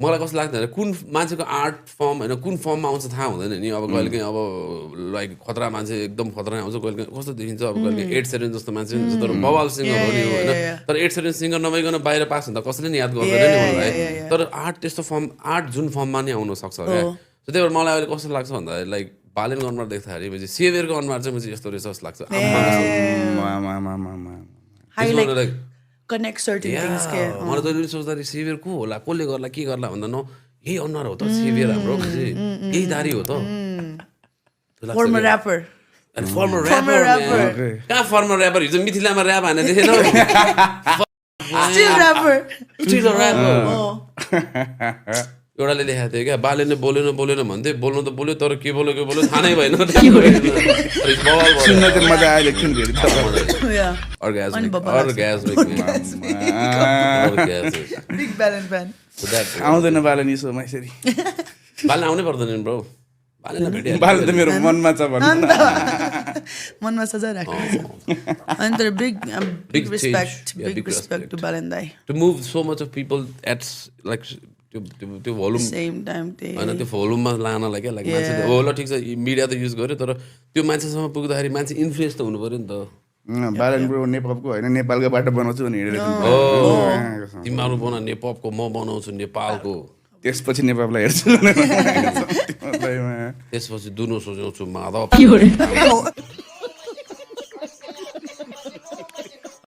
मलाई कस्तो लाग्दैन कुन मान्छेको आर्ट फर्म होइन कुन फर्ममा आउँछ थाहा हुँदैन नि अब कहिलेकाहीँ अब लाइक खतरा मान्छे एकदम खतरा आउँछ कहिले कस्तो देखिन्छ अब कहिले एड सेरेन जस्तो मान्छे हुन्छ तर बवाल सिङ्गर हो नि होइन तर एड सेरेन सिङ्गर नभइकन बाहिर पास हुँदा कसैले नि याद गर्दैन नि मलाई तर आर्ट त्यस्तो फर्म आर्ट जुन फर्ममा नि आउन सक्छ क्या त्यही भएर मलाई अहिले कस्तो लाग्छ भन्दा लाइक बालेनको अनुहार देख्दाखेरि पछि सेभियरको अनुहार चाहिँ पछि यस्तो रहेछ जस्तो लाग्छ connect certain things के मलाई त सोच्दाखेरि सेभियर को होला कसले गर्ला के गर्ला भन्दा न यही अनुहार हो त सेभियर हाम्रो यही दारी हो त former rapper अनि फर्मर ऱ्यापर कहाँ फर्मर ऱ्यापर हिजो मिथिलामा ऱ्याप हाने देखेन still rapper एउटाले लेखाएको थियो क्या बालेले बोलेन भन्थे बोल्नु त बोल्यो तर के बोल्यो थाहा नै भएन big Balan fan आउँदैन बालन यसोमा यसरी बाल्न आउनै पर्दैन ब्रो बालन त मेरो मनमा छ भन्नु मनमा सजाय राखेको छ अनि तर big respect to Balan dai to move so much of people at like त्यो भोल्युम same time होइन त्यो भोल्युममा लानलाई क्या लाइक मान्छे हो ल ठिक छ मिडिया त युज गर्यो तर त्यो मान्छेसम्म पुग्दाखेरि मान्छे इन्फ्लुएन्स त हुनु पऱ्यो नि त बालन ब्रो नेपालको होइन नेपालको बाटो बनाउँछु भने हिँडेर तिमीहरू बना नेपपको म बनाउँछु नेपालको त्यसपछि नेपाललाई हेर्छु त्यसपछि दुनो सोचाउँछु माधव